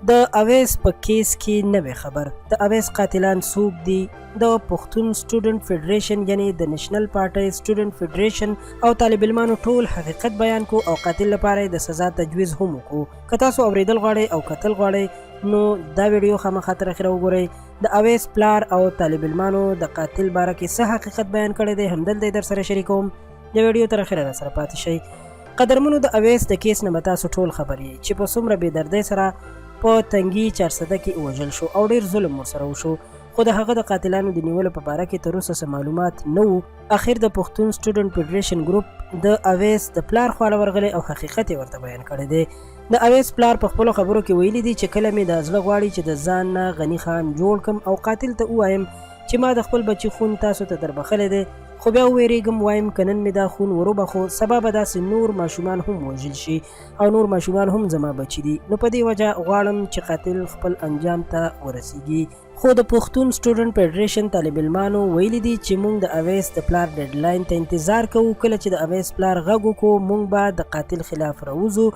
د اویس په کیس کې نه وی خبر. د اویس قاتلان څوک دي؟ د پښتون سټوډنټ فډریشن یعنی د نشنل پارټۍ سټوډنټ فډریشن او طالب علمانو ټول حقیقت بیان کو او قاتل لپاره د سزا تجویز هم وکړو. که تاسو اوریدل غواړئ او کتل غواړئ نو دا ویډیو خامخا تر اخره وګورئ. د اویس پلار او طالب علمانو د قاتل باره کې څه حقیقت بیان کړی دی، همدلته یې درسره شریکوم. د ویډیو تر اخره راسره پاتې شئ. قدرمنو، د اویس د کیس نه به تاسو ټول خبر یئ چې په څومره بې دردۍ سره په تنګي چارسده کې ووژل شو او ډیر ظلم ورسره وشو، خو د هغه د قاتلانو د نیولو په باره کې تر اوسه څه معلومات نه وو. اخر د پښتون سټوډنټ فډریشن ګروپ د اویس د پلار خواله ورغلی او حقیقت یې ورته بیان کړی دی. د اویس پلار په خپلو خبرو کې ویلي دي چې کله مې دا زړه غواړي چې د ځان نه غني خان جوړ کم او قاتل ته ووایم چې ما د خپل بچي خون تاسو ته دربخښلی دی، خو بیا وویریږم، وایم که نن مې دا خون وروبخو سبا به داسې نور ماشومان هم وژل شي او نور ماشومان هم زما بچي دي، نو په دې وجه غواړم چې قاتل خپل انجام ته ورسیږي. خو د پښتون سټوډنټ فډریشن طالب علمانو ویلي دي چې مونږ د اویس د پلار ډیډ لاین ته انتظار کوو، کله چې د اویس پلار غږ وکړو مونږ به د قاتل خلاف راوځو،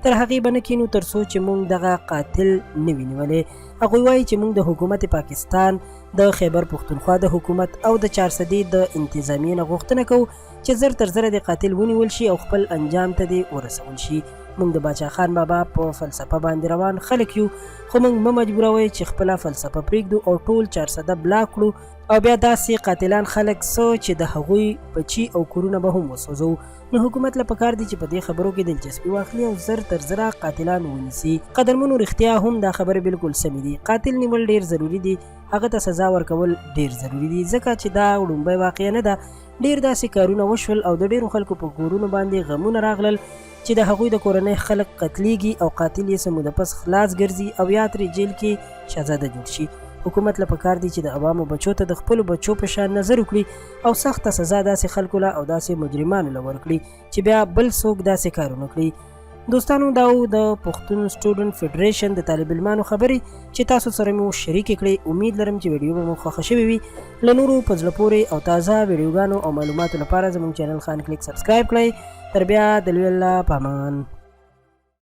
تر هغې به نه کینو تر څو چې مونږ دغه قاتل نه وي نیولی. هغوی وایي چې مونږ د حکومت پاکستان، د خیبر پښتونخوا د حکومت او د چارسدې د انتظامیې نه غوښتنه کوو چې زر تر زره دې قاتل ونیول شي او خپل انجام ته دې ورسول شي. موږ د باچا خان بابا په فلسفه باندې روان خلک یو، خو موږ مه مجبوروئ چې خپله فلسفه پرېږدو او ټول چارسده بلاک کړو او بیا داسې قاتلان خلک څه چې د هغوی بچي او کورونه به هم وسوځوو. نو حکومت له پکار دي چې په دې خبرو کې دلچسپي واخلي او زر تر زره قاتلان ونیسي. قدرمنو، رښتیا هم دا خبرې بالکل سمې دي. قاتل نیول ډیر ضروري دي، هغه ته سزا ورکول ډیر ضروري دي، ځکه چې دا وړومبۍ واقعه نه ده. ډیر داسې کارونه وشول او د ډیرو خلکو په کورونو باندې غمونه راغلل چې د هغوی د کورنۍ خلک قتلیږي او قاتل یې څه موده پس خلاص ګرځي او یا ترې جیل کې شهزاده جوړ شي. حکومت له پکار دي چې د عوامو بچو ته د خپلو بچو په شان نظر وکړي او سخته سزا داسې خلکو له او داسې مجرمانو له ورکړي چې بیا بل څوک داسې کار ونه کړي. دوستانو، دا و د پښتون سټوډنټ فډریشن د طالب علمانو خبرې چې تاسو سره مو شریکې کړې. امید لرم چې ویډیو به مو خوښه شوې وي. له نورو په زړه پورې او تازه ویډیوګانو او معلوماتو لپاره زموږ چینل خان کلیک سبسکرایب کړئ. تر بیا د لوی الله پامان.